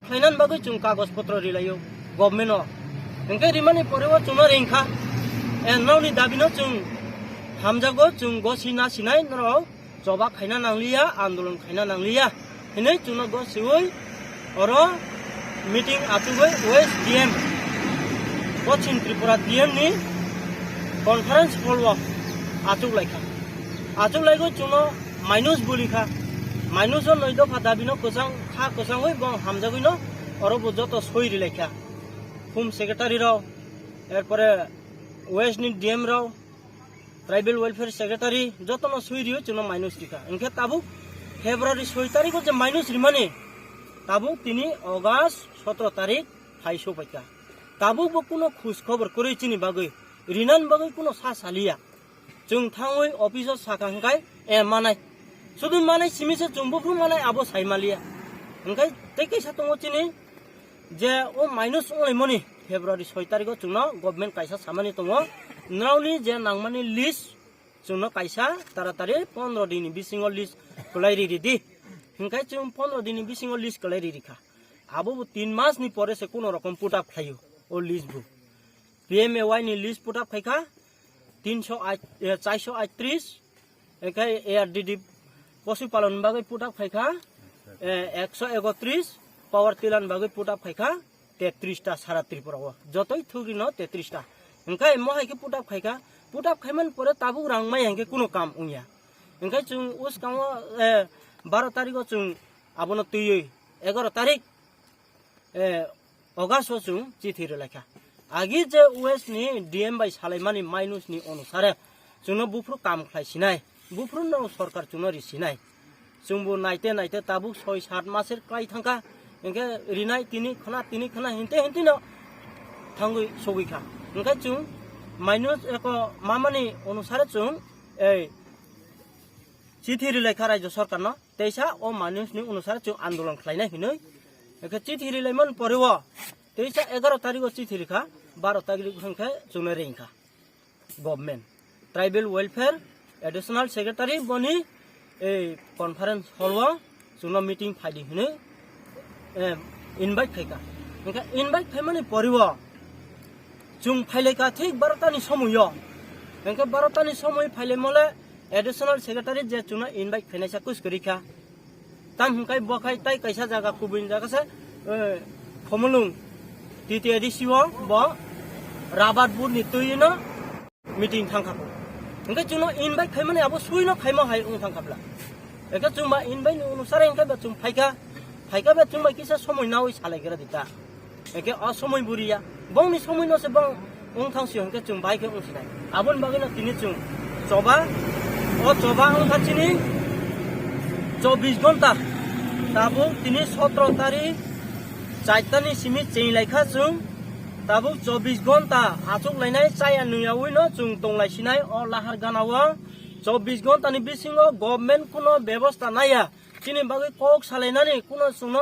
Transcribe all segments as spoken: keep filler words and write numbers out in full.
Khlainani bagwi chwng kagoj potro rilaio government o. Hwnkhe rimani pore o chwngno ringkha. E, norokni dabino chwng hamjago, chwng gosi na sinai norok choba khaina nangliya, andolon khaina nangliya hinwi chwngno gosiwi oro meeting achugwi West D M, Poschim Tripura D M ni conference hall o achuk laikha. Achuk laigwi chwngno minus bulikha. Minus o noi dopha dabino kwchang kha kwchangwi bo hamjagwino oro bo joto soi rilaikha. Home Secretary rok, erpore West ni D M rok, Tribal Welfare Secretary, jotono soi rio chwngno minus rikha. Hwnkhe tabuk February soi tarikh o je minus rimani, tabuk tini August sotro tarikh phai sopaikha. Tabuk bo kuno khoj khobor kwrwi chini bagwi, rinani bagwi kuno sa saliya. Chwng thangwi office o sakha hwnkhe, e, manai. Sudu manai simi se chwng buphuru manai abo sai maliya. Hwnkhe tei kaisa tongo chini je o minus wnglaimani February soi tarikh o chwngno government kaisa samani tongo. Norokni je nangmani list chwngno kaisa taratari pondro din ni bisingo list kwlai ri ridi. Hwnkhe chwng pondro din ni bisingo list kwlai ri rikha. Abo bo tin mas ni pore se kuno rokom put up khlaio o list bo. P M A Y ni list put up khaikha tinso, eh, chairso aitris, hwnkhe A R D D posu palon bagwi put up khaikha, eh, ekso ekotris, power tiller bagwi put up khaikha tetris ta sara Tripura o, jotoi thugri no tetris ta. Hwnkhe mo hai khe put up khaikha, put up khaimani pore tabuk rang maya hwnkhe kuno kam wngya. Hwnkhe chwng uskango, eh, baro tarikh o chwng abono twiwi egaro tarikh eh, August o chwng chithi rwlaikha. Agi je West ni D M bai salaimani minus ni onusare chwngno buphuru kam khlai sinai, buphuru no sorkar chwngno ri sinai. Chwngbo naite naite tabuk soi sat maser klai thangkha, hwnkhe rinai tini khna, tini khna, hinte hinte no thangwi sogwi kha. Hwnkhe chwng minus eko mamani onusare chwng ei chithi rilaikha Rajya Sorkarno. Teisa o manusni onusare chwng andolon khlainai hinwi. Hwnkhe chithi rilaimani pore o teisa egaro tarikh o chithi rikha, baro tarikh hwnkhe chwngno ringkha government. Tribal Welfare Additional Secretary boni ei conference hall o chwngno meeting phaidi hinwi, eh, invite khaikha. Hwnkhe invite khaimani pore o chwng phailaikha thik barota ni somoi o. Hwnkhe barota ni somoi phailaimole Additional Secretary je chwngno invite khainaisa kuis kwrwi kha. Tam hwnkhe bo khai tai kaisa jaga kubui jaga se, eh, Khumulwng T T A D C o bo rabar board ni twi no meeting thang kha. Hwnkhe chwngno invite khaimani abo suino khaima hai wng thang kha bla. Hwnkhe chwng ba invite ni onusare hwnkhe ba chwng phaikha. Phaikha ba chwng bai kisa somoi nawi salai gra di ta. Hwnkhe o somoi buriya. Bongni somoi no se bong wng thang si hwnkhe chwng bai khe wng sinai. Aboni bagwi no tini chwng choba, o choba wng kha chini chobbish gonta. Tabuk tini sotro tarikh chaita ni simi cheng lai kha chwng. Tabuk chobbish gonta achuk lainai chaya nungyawi no chwng tong lai sinai o lahar gana o. Chobbish gonta ni bisingo government kuno bebosta naya. Chini bagwi kok salainani kuno chwngno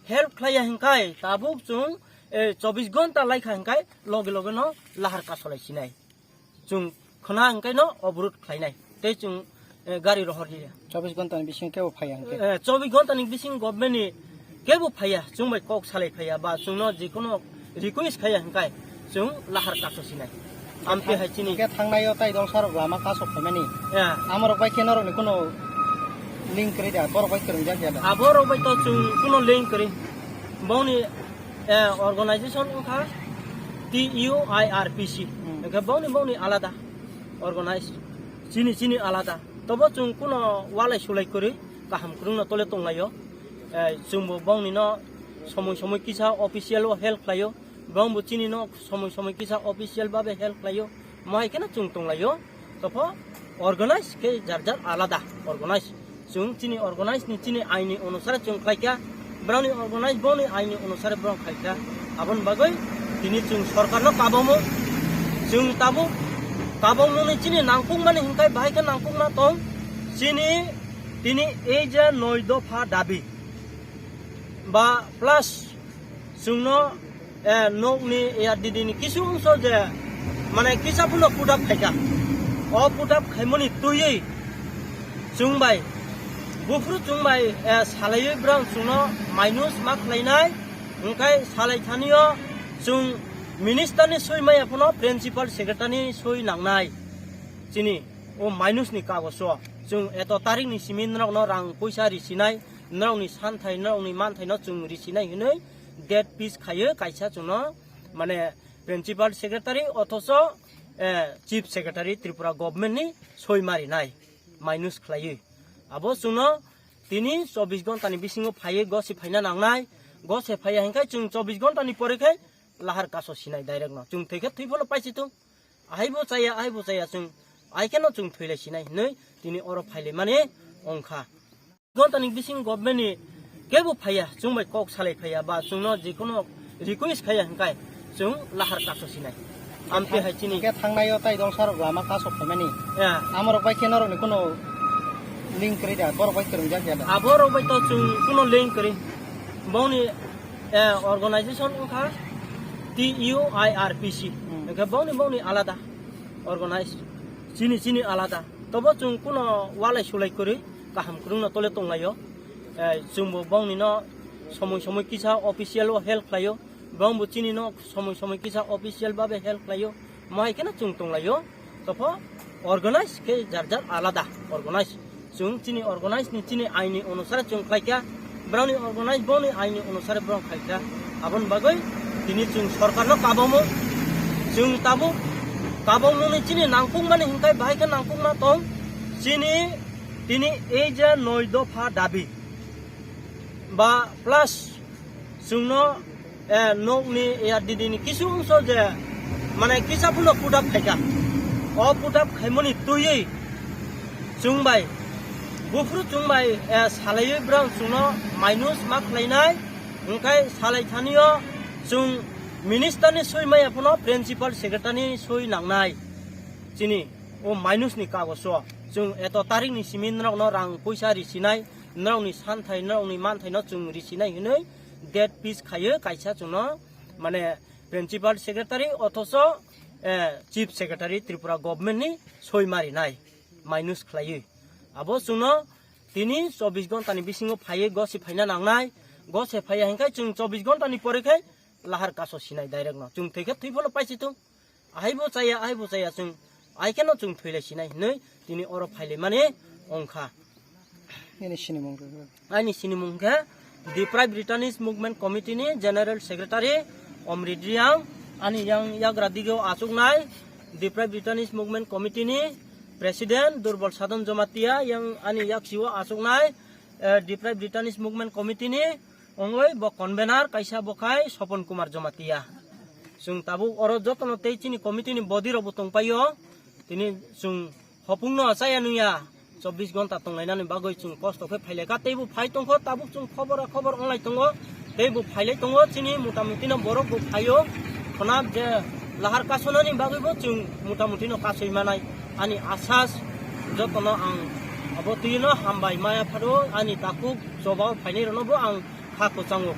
help khlaiya hinkhai tabuk chwng, eh, chobbish gonta laikha hinkhai loge loge no lahar kasolai sinai. Chwng khna hinkhai no obrut khlainai. Tei chwng, eh, gari rohor liya. Chobbish gonta ni bising kebo phaiya hinkhai. Eh, chobbish gonta ni bising government ni kebo phaiya, chwng bai kok salai phaiya ba chwngno jikono request khaiya hinkhai chwng lahar kaso sinai. Amtwi hai chini. Hwnkhe thangnai o tai dol sarok lama kaso phaimani. Ya. Amorok bai khe norok ni kuno link kwrwi da, borok bai kwrwngjak ya da. Aborok bai to chwng kuno link kwrwi. Bongni, eh, organization wngkha T U I R P C. Hmm. Hwnkhe bongni, bongni alada organize. Chini, chini alada. Tobo chwng kuno walai sulai kwrwi kaham kwrwngno tole tonglaio. Eh, chwngbo bongni no somoi somoi kisa official o help khlaio. Bongbo chini no somoi somoi kisa official babe help khlaio. Mohai kheno chwng tonglaio. Topho organize khe jar jar alada organize. Chwng chini organize ni chini aini onusare chwng khlaikha. Broni organize boni aini onusare brong khaikha. Aboni bagwi tini chwng sorkarno kabomo. Chwng tabuk kabomoni chini nangkukmani hinkhai bahai khe nangkukma tong. Chini tini ei je noi dopha dabi ba plus chwngno, eh, nokni A R D D ni kisu ongso je, mane kisa phano put up khaikha. O put up khaimani twiwi chwng bai, buphuru chwng bai, eh, salaiwi brang chwngno minus ma khlainai, Hwnkhe salai thani o chwng minister ni soi maya phano principal secretary ni soi nangnai. Chini o minus ni kagoz o chwng eto tarik ni simi norok no rang puisa risinai, norok ni santhai, norok ni manthai no chwng risinai hinwi date fix khaiwi kaisa chwngno mane principal secretary othocho, eh, chief secretary Tripura government ni soi marinai minus khlaiwi. Abo chwngno tini chobbish ghonta ni bisingo phaiwi gosi phaina nangnai, gosi phaiya hinkhe chwng chobbish ghonta ni pore khe lahar kaso sinai direct no. Chwng thwi khe thwi phano paisi thung. Ahaibo chaya, ahaibo chaya chwng, ai kheno chwng thwilai sinai hinwi tini oro phailaimani wngkha. Ghonta ni bising government ni kebo phaiya, chwng bai kok salai phaiya, ba chwngno jikunu request khaiya hinkhai chwng lahar kaso sinai. Amte hai chini. Hwnkhe thangnai o tai dol sarok lama kaso phaimani. Ya. Amorok bai khe norok ni kuno link kwrwi da, borok bai kwrwngjak ya da. Aborok bai to chwng kuno link kwrwi. Bongni, eh, organization wngkha T U I R P C. Hmm. Hwnkhe bongni, bongni alada organize. Chini, chini alada. Tobo chwng kuno walai sulai kwrwi kaham kwrwngno tole tonglaio. Eh, chwngbo bongnino somoi somoi kisa official o help khlaio. Bongbo chinino somoi somoi kisa official babe help khlaio. Mohai kheno chwng tonglaio. Topho organize khe jar jar alada organize. Chwng chini organize ni chini aini onusare chwng khlaikha. Broni organize boni aini onusare brong khaikha. Aboni bagwi tini chwng sorkarno kabomo. Chwng tabuk kabomoni chini nangkukmani hinkhai bahai khe nangkukma tong. Chini tini ei je noi dopha dabi ba plus chwngno, eh, nokni ya didini kisu wngso je mane kisa phano put up khaikha. O put up khaimani twiwi chwng bai buphuru chwng bai, eh, salaiwi brang chwngno minus ma khlainai, hwnkhe salai thani o chwng minister ni soi maya phano principal secretary ni soi nangnai. Chini o minus ni kagoz o chwng eto tarik ni simi norok no rang puisa risinai, norok ni santhai, norok ni manthai no chwng risinai hinwi date fix khaiwi kaisa chwngno mane principal secretary othocho, eh, chief secretary Tripura government ni soi marinai minus khlaiwi. Abo chwngno tini chobbish ghonta ni bisingo phaiwi gosi phaina nangnai, gosi phaiya hinkhai chwng chobbish ghonta ni pore khai lahar kaso sinai direct no. Chwng thwi khe thwi phano paisi thung. Ahaibo chaya, ahaibo chaya chwng, ai kheno chwng thwilai sinai hinwi tini oro phailaimani wngkha. Nini sinimung khe? Ani sinimung khe Deprived Retirees Movement Committee ni General Secretary Omrit Reang, ani yang yagra digeo achuknai Deprived Retirees Movement Committee ni President Durbal Sadhan Jamatia, yang ani yaksio achuknai, eh, Deprived Retirees Movement Committee ni ongoi bo convener kaisa bo khai Sopon Kumar Jamatia. Chwng tabuk oro jotono tei chini committee ni body rok bo tongpaio. Tini chwng hopung no chaya nungya chobbish ghonta tonglainani bagwi chwng kosto khe phailaikha. Tei bo phai tongkho, tabuk chwng khobor khobor onglai tongo. Tei bo phailai tongo, chini mota muti no borok bo phaio. Khonap je lahar kasonani bagwi bo chwng mota muti no kasoi manai. Ani asas jotono ang abo twi no hambai maya pharo ani takhuk choba o phainai rokno bo ang kha kwchango.